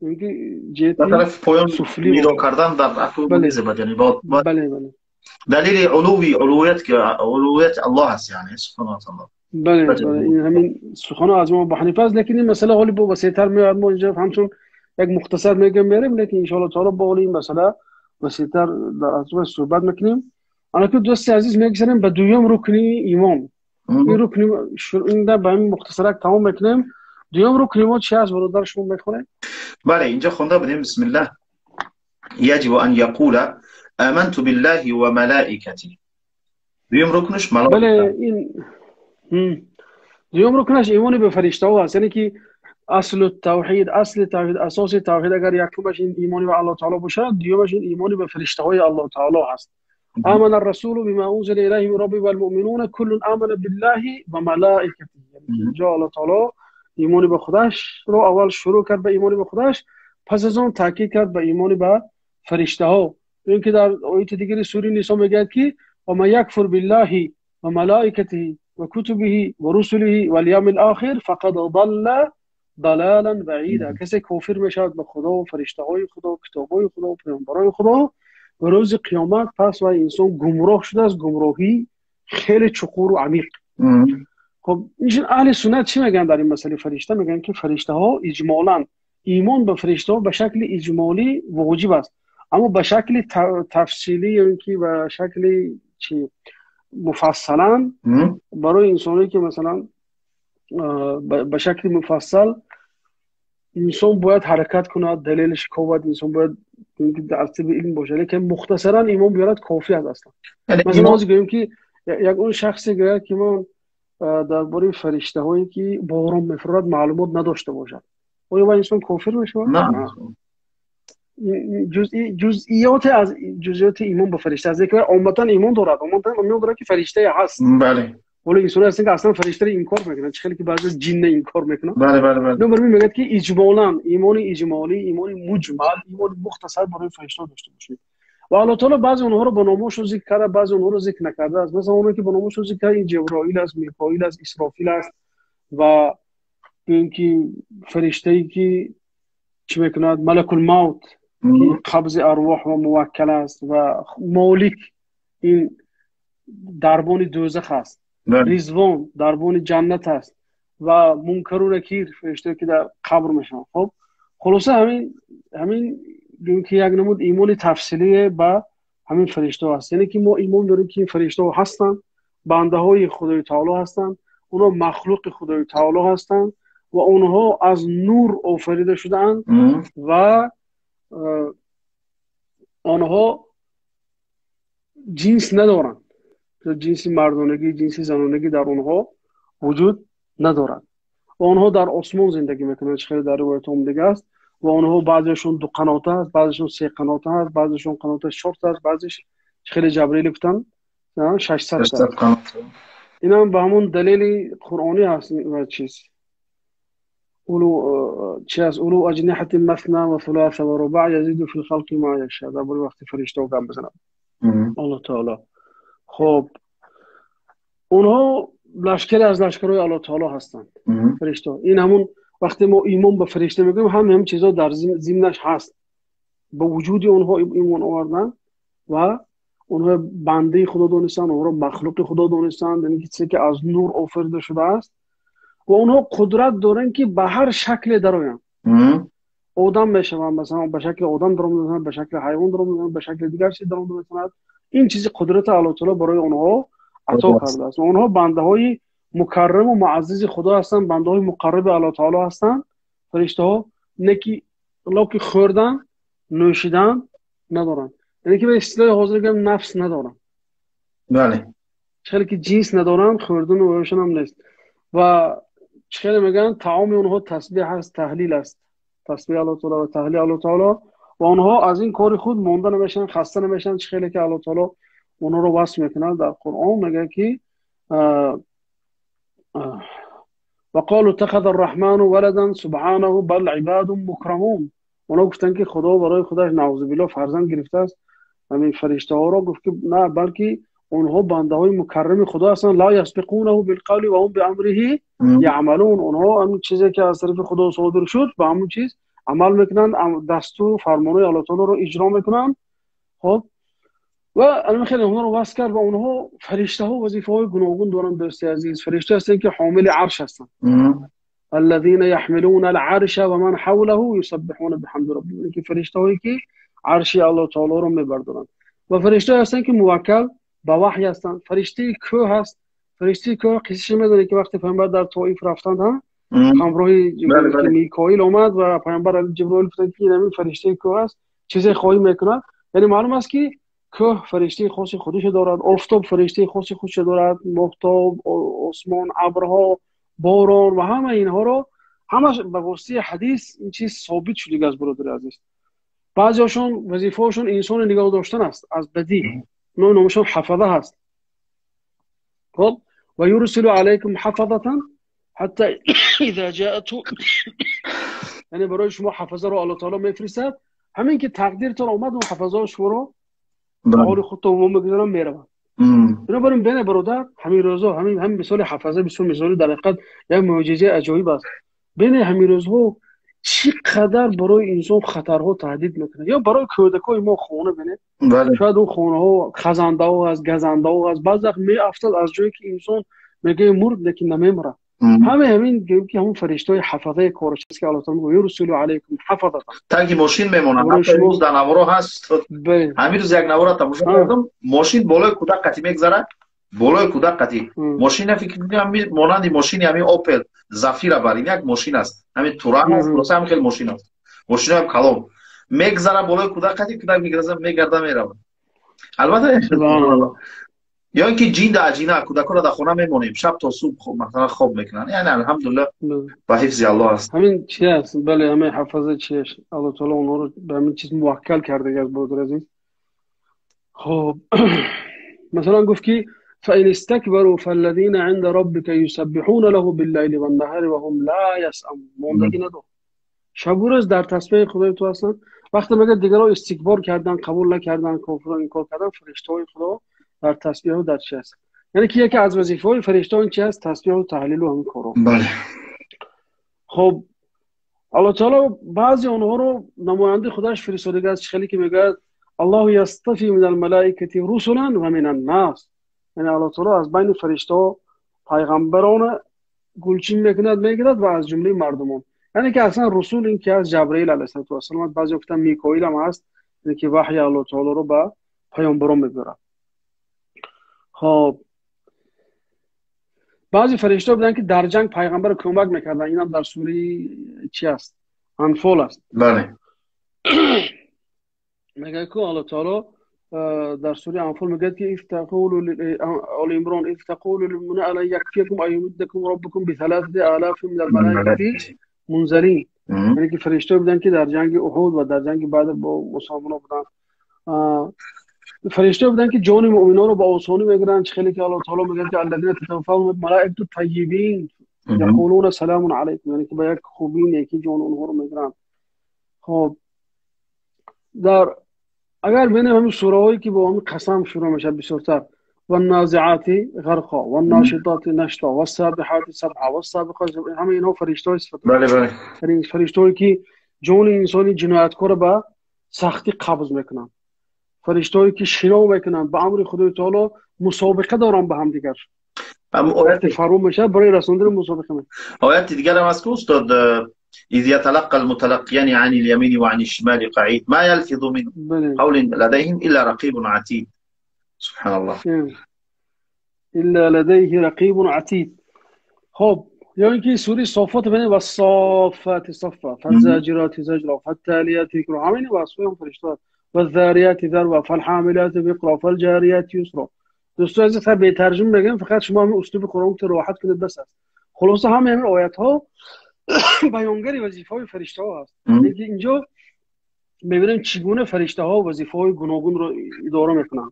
ҷиҳати тарафи поён нигоҳ кардан дар ақл намезебад, яъне бале, бале. Далели улуви улуҳият ки улуҳияти Аллоҳ аст, яъне субҳонаҳу ва таъоло. Бале, бале, ин ҳамин сухано аз имом Абу Ҳанифа аст, лекин ин масъала ҳоли бо васеътар меояд. Мо инҷо ҳамчун як мухтасар мегӯем мерем, лекин иншоаллоҳ таъоло бо ҳоли ин масъала васеътар дар атрофаш суҳбат мекунем. Анаки дӯсти азиз, мегузарем ба дуюм рукни имон. Ин рукни инда ба ҳамин мухтасарак тамом мекунем. Дуюм рукни мо чи аст, бародар, шумо мехонед? Бале, инҷо хонда будем. Бисмиллаҳ. يجب أن يقول آمنت بالله وملائكته. дуюм рукнаш малоика. Бале, ин дуюм рукнаш имони ба фариштаҳо аст. Яъне ки Аслу тавҳид, асли тавҳид, асоси тавҳид агар якумаш ин имони ба Аллоҳ таоло бошад, дуюмаш ин имони ба фариштаҳои Аллоҳ таоло ҳаст. آمن الرسول بما أنزل إليه من ربه والمؤمنون كل آمن بالله وملائكته. اینجا الله تعالی ایمان به خودش رو اول شروع کرد به ایمان به خودش، پس از آن تاکید کرد به ایمان به فرشته ها. اینکه در آیت دیگری سوره نساء میگه که و من یکفر بالله و ملائکته و کتبه و رسله والیوم الاخر فقد ضل ضلالا بعیدا. کسی کافر میشود به خدا و فرشته های خدا و کتاب های خدا و پیامبرای خدا و روز قیامت، پس و انسان گمراه شده است، گمراهی خیلی چقور و عمیق. خب این اهل سنت چی میگن در این مسئله فرشته؟ میگن که فرشته ها اجمالاً ایمان به فرشته ها به شکل اجمالی واجب است، اما به شکل تفصیلی یا اینکه به شکل چی مفصلا برای انسانی که مثلا به شکل مفصل انسان باید حرکت کند، دلیلش کوبد، انسان باید در طب علم باشه، لیکن مختصرا ایمان بیارد کافی است اصلا. مثلا باز گوییم که یک اون شخصی گوید که من درباره فرشته هایی که باران میفراد معلومات نداشته باشد، آیا با انسان کافر میشود؟ نه. جزئیات از جزئیات ایمان به فرشته است که عامتا ایمان دارد، عامتا ایمان دارد که فرشته هست. بله. ولی انسان هستن که اصلا فرشته رو انکار میکنن، چه خیلی که بعضی جن انکار میکنن. بله بله بله. نو برمی میگه که اجمالاً ایمان اجمالی، ایمان مجمل، ایمان مختصر برای فرشته داشته باشید. و الله تعالی بعضی اونها رو با نامشون ذکر کرده، بعضی اونها رو ذکر نکرده است. مثلا اونایی که با نامشون ذکر کرده این جبرائیل است، میکائیل است، اسرافیل است و اینکه فرشته‌ای که چی میکند، ملک الموت که قبض ارواح و موکل است و مالک این دربان دوزخ است، رضوان دربان جنت است و منکر و نکیر فرشته که در قبر میشن. خب خلاصه همین که یک نمود ایمان تفصیلی به همین فرشته هست. یعنی که ما ایمان داریم که این فرشته ها هستند، بنده های خدای تعالی هستند، اونا مخلوق خدای تعالی هستند و اونها از نور آفریده شده‌اند و آنها جنس ندارند، جنس مردانگی، جنس زنانگی در اونها وجود ندارد و آنها در آسمان زندگی میکنند، چه خیلی در روایت هم دیگه است. و آنها بعضیشون دو قناته است، بعضیشون سه قناته است، بعضیشون قناته چهار تا است، بعضیش خیلی جبرئیل گفتن 600 تا. اینا هم به همون دلیل قرآنی هست و چیز اولو چی است، اولو اجنحة مثنى و ثلاث و رباع یزید فی الخلق ما یشاء. در باره وقتی فرشته ها گم بزنن الله تعالی. خب اونها لشکر از لشکرهای الله تعالی هستند، فرشته. این همون وقتی ما ایمان به فرشته میگیم هم چیزا در ضمنش هست، به وجود اونها ایمان آوردن و اونها بنده خدا دانستن، اونها مخلوق خدا دانستن، یعنی چیزی که از نور آفریده شده است و اونها قدرت دارن که به هر شکل درآیند. آدم میشوند، مثلا به شکل آدم درآمدن، به شکل حیوان درآمدن، به شکل دیگر چیز درآمدن. این چیزی قدرت الله تعالی برای اونها عطا کرده است. اونها بنده های مکرم و معزز خدا هستند، بنده های مقرب الله تعالی هستند. فرشته ها نه که خوردن نوشیدن ندارن، یعنی که به اصطلاح حاضر گم نفس ندارن. بله. چرا که جنس ندارن، خوردن و نوشیدن هم نیست. و چه میگن طعام اونها تسبیح است، تهلیل است، تسبیح الله تعالی و تهلیل الله تعالی. و آنها از این کار خود مونده نمیشن، خسته نمیشن. چه که الله تعالی اونها رو وصف میکنه در قرآن، میگه که وقالوا اتخذ الرحمن ولدا سبحانه بل عباد مکرمون. اونا گفتن که خدا برای خودش نعوذ بالله فرزند گرفته است. همین فرشته ها را گفت که نه، بلکه اونها بنده های مکرم خدا هستند، لا یسبقونه بالقول و هم بامره یعملون. اونها همین چیزی که از طرف خدا صادر شد به همون چیز عمل میکنن، دستور فرمانهای الله تعالی رو اجرا میکنن. خب و الان خیلی اونها رو وصف کرد و اونها فرشته ها وظیفه های گوناگون دارن. دوست عزیز، فرشته هستن که حامل عرش هستن، الذين يحملون العرش ومن حوله يسبحون بحمد ربهم، که فرشته هایی که عرش الله تعالی رو میبردارن. و فرشته هستن که موکل به وحی هستن. فرشته کوه هست، فرشته کوه قصه‌ش میدونی که وقتی پیامبر در طائف رفتند ها، همراه میکائیل اومد و پیامبر جبرئیل گفتن که این فرشته کوه است، چیزی خواهی میکنه. یعنی معلوم است که کوه فرشته خاص خودش دارد، آفتاب فرشته خاص خودش دارد، ماهتاب، آسمان، ابرها، باران و همه اینها رو Ҳамаш ба воситаи ҳадис ин чиз собит шудига аст, бародари азиз. Баъзеҳошон вазифаҳошон инсони нигоҳ доштан аст аз бадӣ, номашон ҳафаза ҳаст. Хоб, ва юрсилу алайкум ҳафазатан ҳатта иза ҷаату, яъне барои шумо ҳафазаро Аллоҳ таоло мефиристад. Ҳамин ки тақдиртон омад, он ҳафазаҳо шуморо ба ҳоли худтон мегузаранд, мераванд. Бинобар ин, бене бародар, ҳамин рӯзҳо ҳамин мисоли ҳафаза бисёр мисоли дар ҳақиқат як мӯъҷизаи аҷоиб аст. Бене, ҳамин рӯзҳо чӣ қадар барои инсон хатарҳо таҳдид мекунад. Ё барои кӯдакҳои мо хона бинед, шояд он хонаҳо хазандаҳо ҳаст, газандаҳо ҳаст, баъзе вақт меафтад аз ҷое ки инсон мегӯяд мурд, лекин намемурад. Ҳаме ҳамин гӯем ки ҳамон фариштаҳои ҳафазаи кораш аст, ки Аллоҳ таоло мегӯяд юрсилу алайкум ҳафазатан. Таги мошин мемонад. Ҳамин дар наворо ҳаст. Ҳамин рӯз як навора тамошо кардам, мошин болои кӯдак қатӣ мегзарад, болои кӯдак қатӣ. Мошина фикр мекунам монанди мошини ҳамин Опел Зафира, бар ин як мошин аст. Ҳамин Туран аст, хулоса ҳамин хел мошин аст. Мошинаам калон. Мегзара болои кӯдак қатӣ, кӯдак меграза, мегарда, меравад. Албатта, ё ин ки ҷин да аҷина, кӯдаконро дар хона мемонем, шаб то субҳ масалан хоб мекунанд. Яъне алҳамдулиллаҳ, ба ҳифзи Аллоҳ аст. Ҳамин чи аст? Бале, ҳамин ҳафаза чи аст? Аллоҳ таоло онҳоро ба ҳамин чиз муваккал кардагӣ аст, бародари азиз. Хоб, масалан гуфт ки فإن استكبروا فالذين عند ربك يسبحون له بالليل والنهار وهم لا يسأمون. мондагӣ надор, шабу рӯз дар тасбеҳи худои ту ҳастанд. Вақте мегӯяд дигарро истикбор кардан, қабул накардан, кофирон инкор кардан, фариштаҳои худо дар тасбеҳу дар чи аст? Яъне ки яке аз вазифаҳои фариштаҳо чи аст? Тасбеҳу таҳлилу ҳамин корҳо. Хоб, Аллоҳ таоло баъзе онҳоро намояндаи худаш фиристодага аст, хеле ки мегӯяд Аллоҳу ястафи мин алмалоикати русулан ва мин аннас. Яъне Аллоҳ таоло аз байни фариштаҳо пайғамбарона гулчин мекунад, мегирад ва аз ҷумлаи мардумон. Яъне ки аслан русул ин ки аст? Ҷабраил алайҳиссалоту вассалом аст, баъзе гуфтан Микоил ҳам ҳаст, яъне ки ваҳйи Аллоҳ таолоро ба паёмбарон мебарад. Хоб, баъзе фариштаҳо буданд, ки дар ҷанг пайғамбарро кӯмак мекарданд. Инам дар сураи чи аст? Анфол аст. Мегӯяд ку Аллоҳ таоло дар сураи Анфол мегӯяд ки Оли Имрон: إذ تقول للمؤمنين ألن يكفيكم أن يمدكم ربكم بثلاثة آلاف من الملائكة منزلين. Яъне ки фариштаҳое буданд, ки дар ҷанги Уҳуд ва дар ҷанги Бадр бо мусалмонҳо буданд. Фариштаҳое буданд, ки ҷони муъминонро ба осонӣ мегиранд, хеле ки Аллоҳ таоло мегӯяд ки الذين تتوفاهم الملائكة طيبين يقولون سلام عليكم. Яъне ки ба як хубӣ, некӣ ҷони онҳоро мегиранд. Хоб, дар агар бинем ҳамин сураҳое ки бо ҳамин қасам шурӯъ мешавад бисёртар: والنازعات غرقا والناشطات نشطا والسابحات سبحا والسابقات، ҳама инҳо фариштаҳои сифат, фариштаҳое ки ҷони инсони ҷинояткорро ба сахтӣ қабз мекунанд, фариштаҳое ки шино мекунанд, ба амри худои таоло мусобиқа доранд ба ҳамдигар. Фармон мешавад барои расондани мусобиқа. Ояти дигарам аст ки, устод, إذ يتلقى المتلقيان عن اليمين وعن الشمال قعيد ما يلفظ من قول لديهم إلا رقيب عتيد. سبحان الله. إلا لديه رقيب عتيد. خب، یا اینکه سوره صافات ببینید: والصافات صفا فالزاجرات زجرا فالتاليات ذكرا. همین وصفه هم فرشته: والذاريات ذروا فالحاملات وقرا فالجاريات يسرا. دوستان عزیز، به ترجمه بگم، فقط شما همین اسلوب قرآن که راحت کنید بس است. خلاصه همه همین آیت ها بیانگر وظیفه های فرشته ها هست. اینجا میبینیم چگونه فرشته ها وظیفه های گوناگون رو اداره میکنن.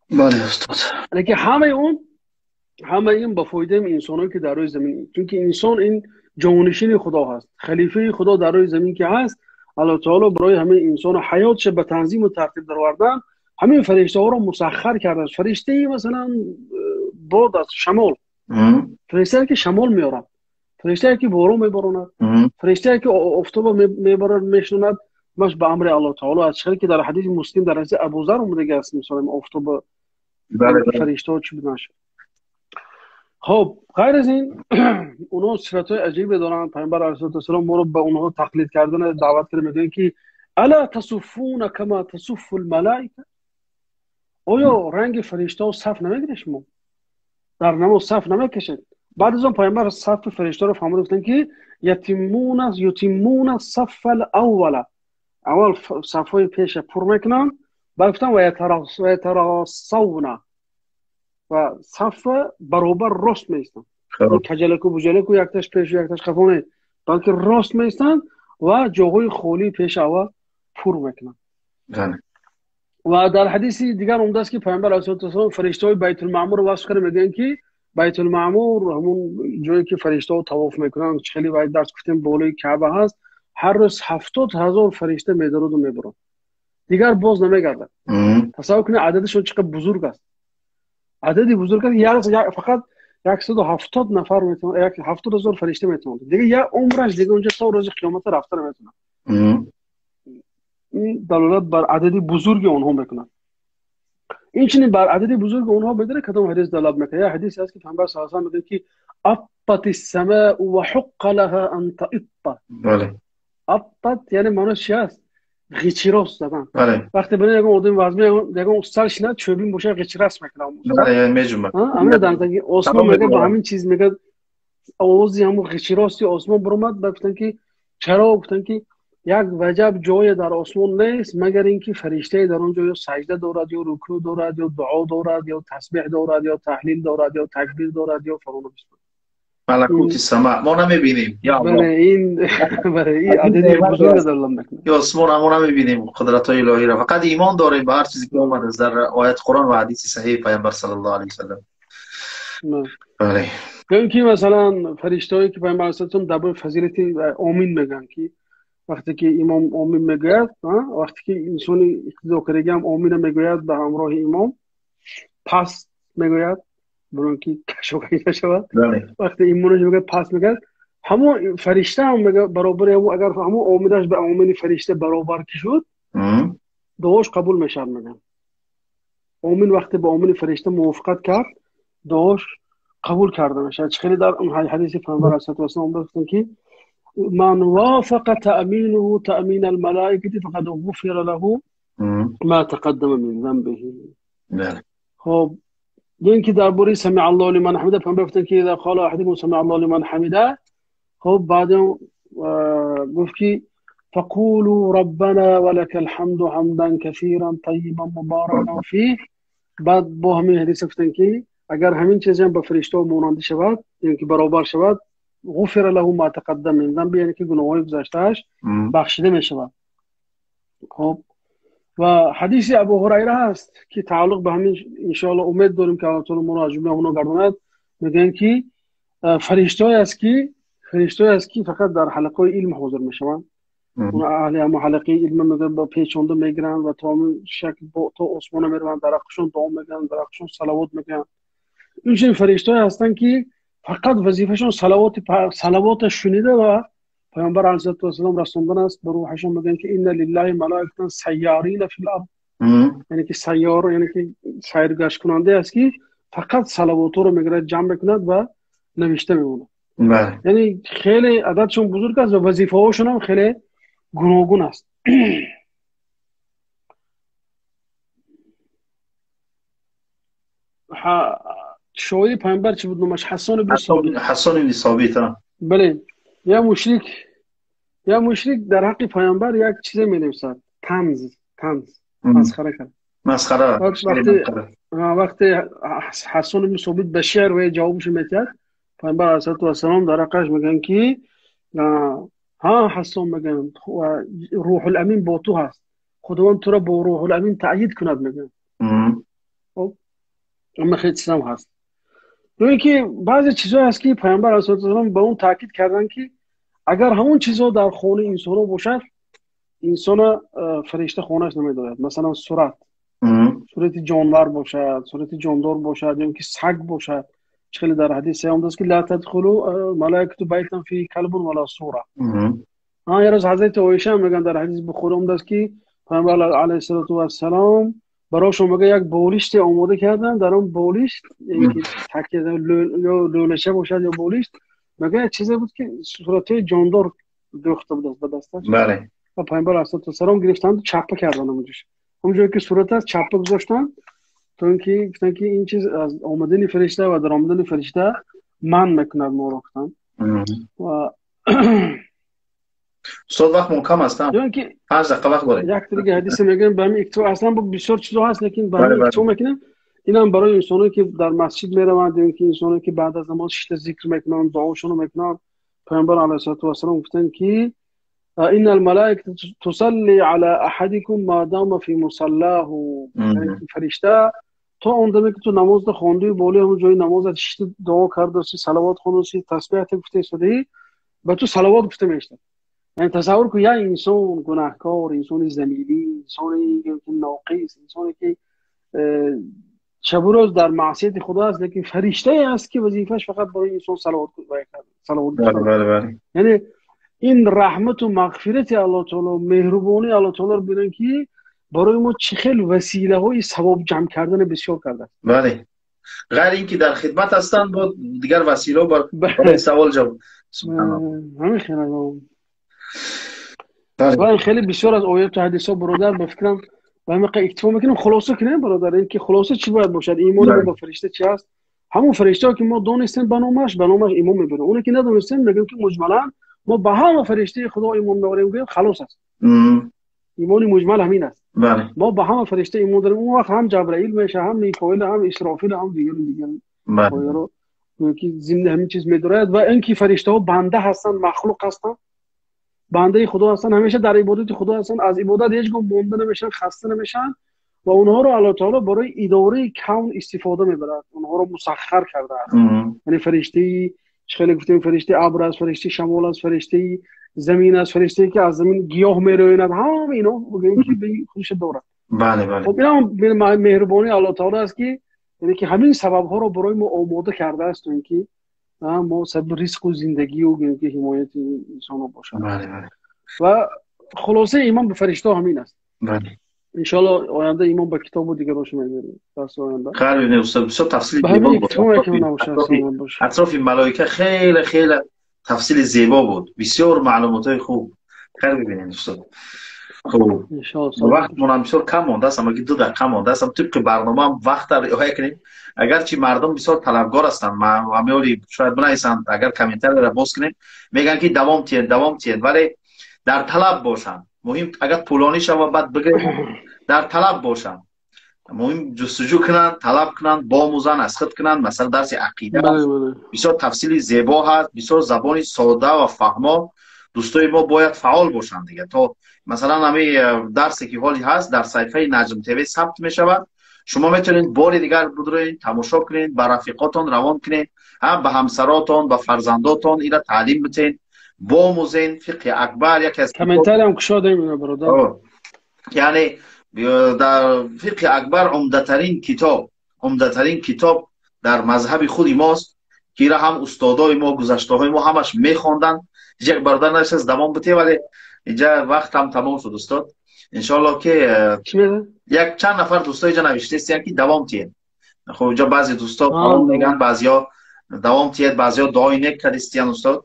بله استاد. لیکن همه اون، همه این با فایده انسان که در روی زمین، چون که انسان این جانشین خدا هست، خلیفه خدا در روی زمین که هست، الله تعالی برای همه انسان حیاتش به تنظیم و ترتیب درآوردن همین فرشته ها رو مسخر کرده. فرشته مثلا باد است، شمال، فرشته که شمال میارد، فرشته که بارون میباراند، فرشته که آفتاب میبارد، میشوند، مش به امر الله تعالی از چیزی که در حدیث مسلم در حدیث ابوذر اومده است. مثلا آفتاب فرشته ها چی بودن. خب، غیر از این اونا صفت های عجیبی دارن. پیامبر علیه السلام ما رو به اونها تقلید کردن دعوت کرده، میگن که ألا تصفون كما تصف الملائكة، آیا رنگ فرشته ها صف نمیگیره؟ شما در نماز صف نمیکشید؟ بعد از اون پیامبر صف فرشته رو فرمود، گفتن که يتمون الصف الاول، اول صفهای پیش پر میکنن، بعد گفتن و يتراصون و صف برابر راست میستن. Каҷалаку буҷалаку якташ пешу якташ қафо не, балки рост меистанд ва ҷоҳои холии пеши аввал пур мекунанд. Ва дар ҳадиси дигар омадааст, ки Паёмбар алайҳиссалоту вассалом фариштаҳои Байтулмаъмур васф карда мегӯянд, ки Байтулмаъмур ҳамун ҷое ки фариштаҳо тавоф мекунанд, хеле вай дарс гуфтем, болои Каъба ҳаст, ҳар рӯз 70,000 фаришта медароду мебарад, дигар боз намегардад. Тасаввур кунед, ададашон чӣ қадр бузург аст. Адади бузург аст, фақат 170 нафар метавонад, 70,000 фаришта метавонад. Дигар як умраш дига онҷо то рӯзи қиёмата рафта наметавонад. Ин далолат бар адади бузурги онҳо мекунад. Инчунин бар адади бузурги онҳо медонед кадом ҳадис далолат мекунад? Як ҳадис аст, ки Паёмбар саллаллоҳу алайҳи васаллам мегӯяд, ки аттат ас-самау ва ҳуққа лаҳа ан таитта. Аттат яъне маънош чи аст? Ғичирос задан. Вақте бинед ягон одами вазме, ягон устар шинад, чӯбин бошад, ғичирас мекунад. Амина дар осмон мегӯяд, ба ҳамин чиз мегӯяд, овози ҳамун ғичироси осмон баромад. Ба гуфтанд, ки чаро? Гуфтанд, ки як ваҷаб ҷое дар осмон нест, магар ин ки фариштае дар он ҷо ё саҷда дорад, ё рукӯъ дорад, ё дуо дорад, ё тасбеҳ дорад, ё таҳлил дорад, ё такбир дорад, ё фалон. Малакути сама мо намебинем. Ин адади бузург далолат мекунад. Ё осмон мо намебинем қудратҳои илоҳиро, фақат имон дорем ба ҳар чизе ки омадааст дар оят Қуръон ва ҳадиси саҳиҳи Паёмбар саллаллоҳу алайҳи васаллам. Ё ки масалан фариштаҳое ки Паёмбар саллаллоҳу алайҳи васаллам дар бораи фазилати омин мегӯянд, ки вақте ки имом омин мегӯяд, вақте ки инсони иқтидо кардагиам омина мегӯяд ба ҳамроҳи имом, пас мегӯяд, барои ки кашокашӣ нашавад. Вақте имонаш мегӯяд, пас мегӯяд, ҳамон фаришта ҳам мегӯяд баробари ҳамон, агар ҳамон оминаш ба омини фаришта баробар ки шуд, дуош қабул мешавад, мегӯянд. Омин вақте ба омини фаришта мувофиқат кард, дуош қабул карда мешавад. Чӣ хеле дар ҳадиси Паёмбар алайҳиссалоту вассалом гуфтанд, ки ман вафақа таъминуҳу таъмина алмалоикати фақад ғуфира лаҳу ма тақаддама мин занбиҳи. Хоб, ин ки дар бораи самиа Аллоҳу лиман ҳамида Паёмбар гуфтанд, ки иза қола аҳадукум самиа Аллоҳу лиман ҳамида, хоб, баъдам гуфт, ки фақулу раббана ва лакал ҳамду ҳамдан касиран таййибан муборакан фиҳ. Баъд бо ҳамин ҳадис гуфтанд, ки агар ҳамин чизам ба фариштаҳо монандӣ шавад, яъне ки баробар шавад, ғуфира лаҳу ма тақаддама мин занби, яъне ки гуноҳҳои гузаштааш бахшида мешавад. Хоб, ва ҳадиси Абу Ҳурайра ҳаст, ки тааллуқ ба ҳамин иншоаллоҳ умед дорем, ки Аллоҳ таоло моро аз ҷумлаи онҳо гардонад. Мегӯянд, ки фариштаҳое аст, ки фақат дар ҳалақаҳои илм ҳозир мешаванд. Аҳли ҳамон ҳалақаи илм мегӯянд, ба печонда мегиранд ва то ҳамин шакл то осмона мераванд, дар ҳаққашон дуо мегӯянд, дар ҳаққашон салавот мегӯянд. Инчунин фариштаҳое ҳастанд, ки фақат вазифашон салавота шунида ва Паёмбар алайҳиссалоту вассалом расондан аст ба рӯҳашон. Мегӯянд, ки инна лиллаҳи малоикатан сайярина фил ард, яъне ки сайёр, яъне ки сайргашткунандае аст, ки фақат салавотҳоро мегирад, ҷамъ мекунад ва навишта мемонад. Яъне хеле ададшон бузург аст ва вазифаҳошон ҳам хеле гуногун аст. Шоири Паёмбар чӣ буд номаш? Ҳассон ибни Собит. Ҳассон ибни Собит. Бале. Як мушрик дар ҳаққи Паёмбар як чизе менависад, танз, масхара кард. Масхара. Вақте Ҳассон ибни Собит ба шеър ва ҷавобашо метиҳад, Паёмбар алайҳиссалоту вассалом дар ҳаққаш мегӯянд, ки ҳа, Ҳассон, мегӯянд, Рӯҳуламин бо ту ҳаст, Худованд туро бо Рӯҳуламин таъйид кунад, мегӯянд. Ама хеле чизам ҳаст. Ё ин ки баъзе чизҳое ҳаст, ки Паёмбар алайҳиссалоту вассалом ба он таъкид карданд, ки агар ҳамон чизҳо дар хонаи инсонҳо бошад, инсона фаришта хонааш намедорад. Масалан, сурати ҷонвар бошад, сурати ҷондор бошад, ё ин ки саг бошад. Чӣ хеле дар ҳадис омадааст, ки ла тадхулу малоикату байтан фиҳи калбун вала сура. Як рӯз ҳазрати Оиша мегӯянд, дар ҳадиси Бухорӣ омадааст, ки Паёмбар алайҳиссалоту вассалом барошон мега як болиште омода карданд. Дар он болишт ё лӯлаша бошад, ё болишт, мега як чизе буд, ки суратҳои ҷондор дӯхта будааст ба дасташ. Ва Паёмбар алайҳиссалоту вассалом гирифтанду чаппа карданд ҳамонҷош, ҳамон ҷое ки сурат аст, чаппа гузоштанд, то ин ки гуфтанд, ки ин чиз аз омадани фаришта ва даромадани фаришта манъ мекунад моро, гуфтанд. Ва Устод, вақтмон кам аст. Ё ки 5 дақиқа вақт дорем. Як дига ҳадисе мегӯям, ба ҳамин иктифо. Аслан бисёр чизо ҳаст, лекин ба ҳамин иктифо мекунем. Инам барои инсоне ки дар масҷид мераванд ё инки инсоне ки баъд аз намоз шишта зикр мекунанд, дуошонро мекунанд. Паёмбар алайҳиссалоту вассалом гуфтанд ки إن الملائكة تصلي على أحدكم ما دام في مصلاه. Фаришта то он даме ки ту намозро хондӣ, болои ҳамон ҷои намозат шишта дуо кардасӣ, салавот хондасӣ, тасбеҳат гуфта истодӣ, ба ту салавот гуфта мешавад. Яъне тасаввур кун, як инсон гунаҳкор, инсони залилӣ, инсоне ки ноқис, инсоне ки шабу рӯз дар маъсияти худо аст, лекин фариштае аст ки вазифааш фақат барои инсон салавот гуфтан. Яъне ин раҳмату мағфирати Аллоҳ таоло, меҳрубонии Аллоҳ таолоро бинанд ки барои мо чӣ хел василаҳои савоб ҷамъ кардана бисёр кардааст. Бале, ғайр ин ки дар хидмат ҳастанд, бо дигар василаҳо барои савол ҷавоб. Ҳамин хел. Ва хеле бисёр аз ояту ҳадисҳо, бародар, ба фикрам ба ҳамин қадр иктифо мекунем. Хулоса кунем, бародар, ин ки хулоса чӣ бояд бошад? Имони мо ба фаришта чӣ аст? Ҳамон фариштаҳо ки мо донистем ба номаш имон мебарем. Оне ки надонистем, мегӯем ки муҷмалан мо ба ҳама фариштаи Худо имон меорем, гӯем халос аст. Имони муҷмал ҳамин аст. Мо ба ҳама фаришта имон дорем. Он вақт ҳам Ҷабраил мешавад, ҳам Микоил, ҳам Исрофил, ҳам дигару дигар ки зимни ҳамин чиз медорад. Ва ин ки фариштаҳо банда ҳастанд, махлуқ ҳастанд, бандаи Худо ҳастанд, ҳамеша дар ибодати Худо ҳастанд, аз ибодат ҳеҷ гоҳ монда намешаванд, хаста намешаванд ва онҳоро Аллоҳ таоло барои идораи кавн истифода мебарад, онҳоро мусаххар кардааст. Яъне фариштаи чӣ хеле гуфтем, фариштаи абр аст, фариштаи шамол аст, фариштаи замин аст, фариштае ки аз замин гиёҳ мерӯянад, ҳама ино бигӯем ки ба худаш дорад. Бале, бале. Хуб, инам меҳрубонии Аллоҳ таоло аст ки яъне ки ҳамин сабабҳоро барои мо омода кардааст, то инки мо сабаби ризқу зиндагию гӯем ки ҳимояти инсонҳо бошад. Бале, бале. Ва хулосаи имон ба фариштаҳо ҳамин аст. Бале. Иншоаллоҳ оянда имон ба китобу дигарош мегӯем дарси оянда. Хайр бибинед устод, бисёр тафсили зебо буд. Атрофи малоика хеле хеле тафсили зебо буд, бисёр маълумотҳои хуб. Хайр бибинед устод. Хуб, вақтмонам бисёр кам мондааст, амаги 2 дақиқа мондааст. Тибқи барномаам вақтро риоя кунем. Агарчи мардум бисёр талабгор ҳастанд, ҳамёли шояд бинависанд, агар комментарияро боз кунем, мегӯянд ки давом тиҳед, давом тиҳед, вале дар талаб бошанд. Муҳим агар тӯлонӣ шавад, баъд бигӯем дар талаб бошанд. Муҳим ҷустуҷӯ кунанд, талаб кунанд, бомӯзанд, аз худ кунанд. Масалан дарси ақида бисёр тафсили зебо ҳаст, бисёр забони сода ва фаҳмо. Дӯстои мо бояд фаъол бошанд дига. То масалан ҳамин дарсе ки ҳоли ҳаст дар саҳифаи Наҷм ТВ сабт мешавад. Шумо метавонед бори дигар бидроед, тамошо кунед, ба рафиқотон равон кунед, ҳам ба ҳамсаротон, ба фарзандотон ира таълим битен, бомӯзен. Фиқҳи акбар яке аз комментариям кушодаем, бародар. Яъне дар фиқҳи акбар умдатарин китоб дар мазҳаби худи мост ки ира ҳам устодои мо, гузаштаҳои мо ҳамаш мехонданд. Як бародар навиштааст давом бите, вале инҷа вақт ҳам тамом шуд устод. Иншоаллоҳ ки як чанд нафар дӯсто инҷа навиштаистанд ки давом тиҳед. Хуб, инҷа баъзе дӯсто давом мегӯянд, баъзеҳо давом тиҳед, баъзеҳо дуои нек кардистиянд устод.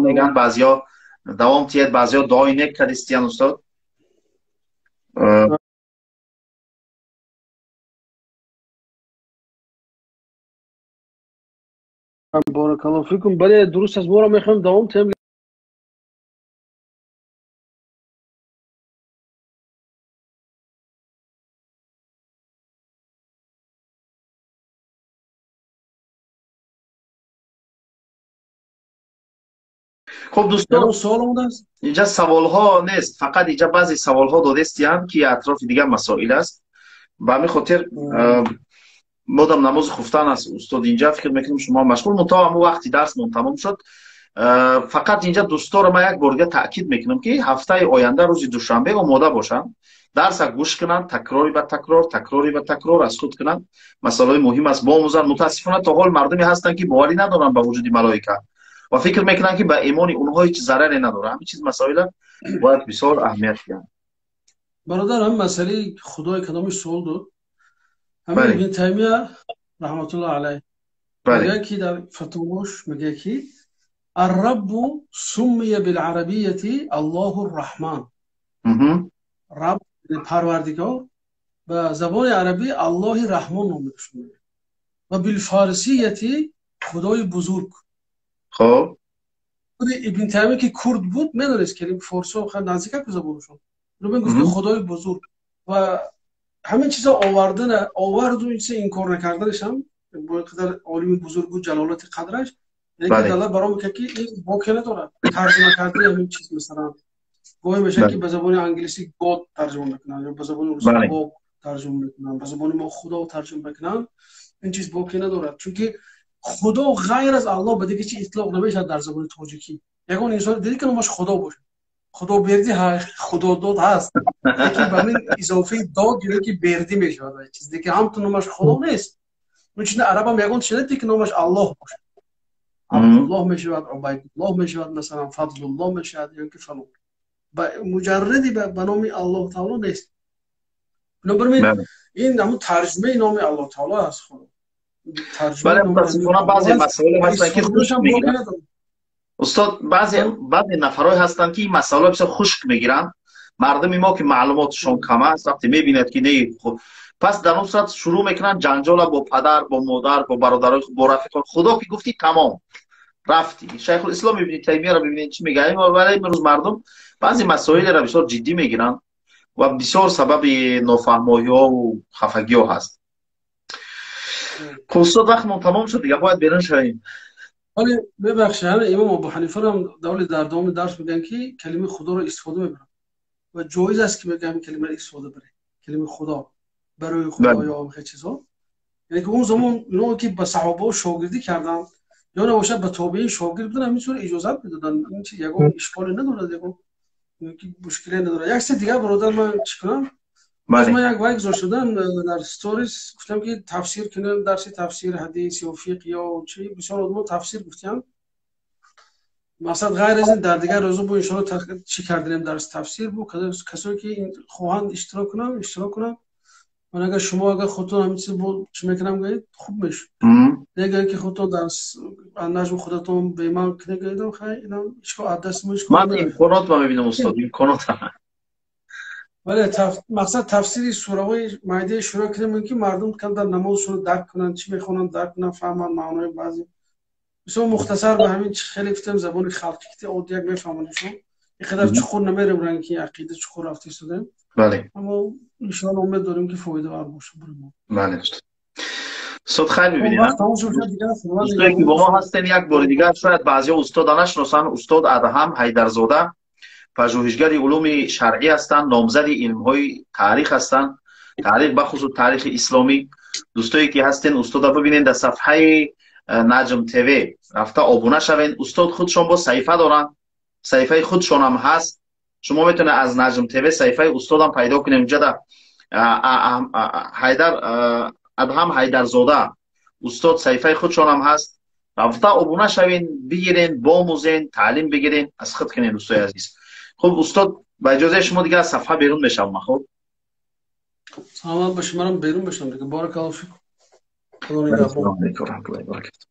Мегӯянд, баъзеҳо давом тиҳед, баъзеҳо дуои нек кардистиянд устод. Баракаллоҳу фикум. Бале, дуруст аст, моро мехоҳем давом тиҳем. Хуб дӯстон, инҷа саволҳо нест, фақат инҷа баъзе саволҳо додестиям ки атрофи дигар масоил аст. Ба ҳамин хотир модам намози хуфтан аст устод, инҷа фикр мекунем шумо машғул. Мунтаҳо ҳамон вақти дарсмон тамом шуд. Фақат инҷа дӯсторо ман як бор дига таъкид мекунам ки ҳафтаи оянда рӯзи душанбе омода бошанд, дарса гӯш кунанд, такрори ба такрор, такрори ба такрор аз худ кунанд. Масъалаҳои муҳим аст, бомӯзанд. Мутаассифона то ҳол мардуме ҳастанд ки боварӣ надоранд ба вуҷуди малоика ва фикр мекунанд ки ба имони онҳо ҳеҷ зараре надорад. Ҳамин чиз масоила бояд бисёр аҳамият диҳанд. Бародар, ҳамин масъалаи худои кадоми суол дод. Ҳамин Ибн Таймия раҳматуллоҳ алайҳ мегӯяд ки дар фатвош мегӯяд ки Ар-Раббу суммия бил-арабияти Аллоҳур Раҳман. Рабб Парвардигор ба забони арабӣ Аллоҳи Раҳмон номида шуда ва билфорисияти Худои бузург. Хоб. Худи Ибн Таймия, ки курд буд, медонист, ки форсо хеле наздик аст забонашон. Бинобар гуфт, ки Худои бузург. Ва ҳамин чизо овардана оварду, ин чиза инкор накарданаш ҳам бо ин қадар олими бузургу ҷалолати қадраш, яъне ки далолат бар он мекард, ки ин боке надорад тарҷума кардани ҳамин чиз. Масалан, гоҳе мешавад, ки ба забони англисӣ God тарҷума мекунанд ё ба забони русӣ Бог тарҷума мекунанд, ба забони мо Худо тарҷума мекунанд. Ин чиз боке надорад, чунки Худо ғайр аз Аллоҳ ба дигар чи итлоқ намешавад дар забони тоҷикӣ. Ягон инсон дидӣ, ки номаш Худо бошад? Худобердӣ, Худодод ҳаст, лекин ба ҳамин изофаи дод ё ки бердӣ мешавад чиз, лекин ҳамту номаш Худо нест. Чун арабам ягон чи надидӣ, ки номаш Аллоҳ бошад. Абдуллоҳ мешавад, Убайдуллоҳ мешавад, масалан, Фазлуллоҳ мешавад ё ки фалон. Ба муҷарради ба номи Аллоҳ таоло нест. Бинобар ин, ин ҳамун тарҷумаи номи Аллоҳ таоло аст, Худо. Бале, мутаассифона, баъзе масоиле ҳастанд, ки хушк мегиранд, устод. Баъзе нафарҳое ҳастанд, ки ин масъаларо бисёр хушк мегиранд. Мардуми мо, ки маълумотшон кам аст, вақте мебинад, ки не, пас дар он сурат шурӯъ мекунанд ҷанҷола бо падар, бо модар, бо бародарои, бо рафиқон. Худо ки гуфтӣ, тамом, рафтӣ. Шайхулислом Ибни Таймияро бибинед, чӣ мегӯяд. Вале имрӯз мардум баъзе масоилеро бисёр ҷиддӣ мегиранд ва бисёр сабаби нофаҳмоиҳову хафагиҳо ҳаст. Хуб, устод, вақтмон тамом шуд, дига бояд берун шавем. Вале мебахшед, ҳамин имом Абу Ҳанифарам давли дар давоми дарс мегӯянд, ки калимаи Худоро истифода мебаранд ва ҷоиз аст, ки мегӯям, калимаро истифода баред, калимаи Худо барои Худо ё ҳамхел чизҳо. Яъне ки он замон ино, ки ба саҳобаҳо шогирдӣ карданд ё набошад, ба тобеин шогирд буданд, ҳамин сура иҷозат медоданд. Ин чи ягон ишколе надорад, ягон мушкиле надорад. Як чизи дигар, бародар, ман чӣ кунам? Ман як вай гузошта будам дар сторис, гуфтам, ки тафсир кунем, дарси тафсир, ҳадис ё фиқҳ ё чи. Бисёр одамо тафсир гуфтиям. Мақсад, ғайр аз ин, дар дигар рӯзо бо иншоалло чӣ кардем, дарси тафсир бу. Касое ки хоҳанд иштирок кунанд, иштирок кунанд. Ман агар шумо, агар худтон ҳамин чиз бо чӣ мекунам гӯед, хуб мешуд. Негӯед, ки худтон дарс наҷм худатон беман кунед, хай, инам ҳеҷ аз дасти мо ҳеҷ. Ман имконотро мебинам, устод, имконот. Бале, мақсад, тафсири сураҳои майдаи шурӯъ кунем, ки мардум камтар намозшонро дарк кунанд, чӣ мехонанд, дарк кунанд, фаҳманд маънои баъзе. Бисёр мухтасар, ба ҳамин хеле гуфтем, забони халқӣ, ки оддияк мефаҳманд шумо. Ин қадар чуқур намерем, ранги ки ақида чуқур рафта истодем. Аммо иншоалло умед дорем, ки фоидавар бошад барои мо. Бале, устод, хайр бибинед. Дӯстое, ки бо мо ҳастем, як бори дигар, шояд баъзеҳо устода нашиносанд. Устод Адҳам Ҳайдарзода пажӯҳишгари улуми шаръӣ ҳастанд, номзади илмҳои таърих ҳастанд, таърих, бахусус таърихи исломӣ. Дӯстое, ки ҳастен, устода бибинед, дар сафҳаи Наҷм ТВ рафта обуна шавед. Устод худшон бо саҳифа доранд, саҳифаи худшонам ҳаст. Шумо метавонед аз Наҷм ТВ саҳифаи устодам пайдо кунед. Унҷада Ҳайдар, Адҳам Ҳайдарзода, устод саҳифаи худшонам ҳаст. Рафта обуна шавен, бигирен, бомӯзен, таълим бигирен, аз худ кунен, дӯстои азиз. Хуб, устод, ба иҷозаи шумо дигар аз сафҳа берун мешавам. Хуб. Саломат бошед, манам берун мешавам дига. Баракаллоҳу фикум, Худо нигаҳбон. Алайкум раҳматуллоҳи баракатуҳ.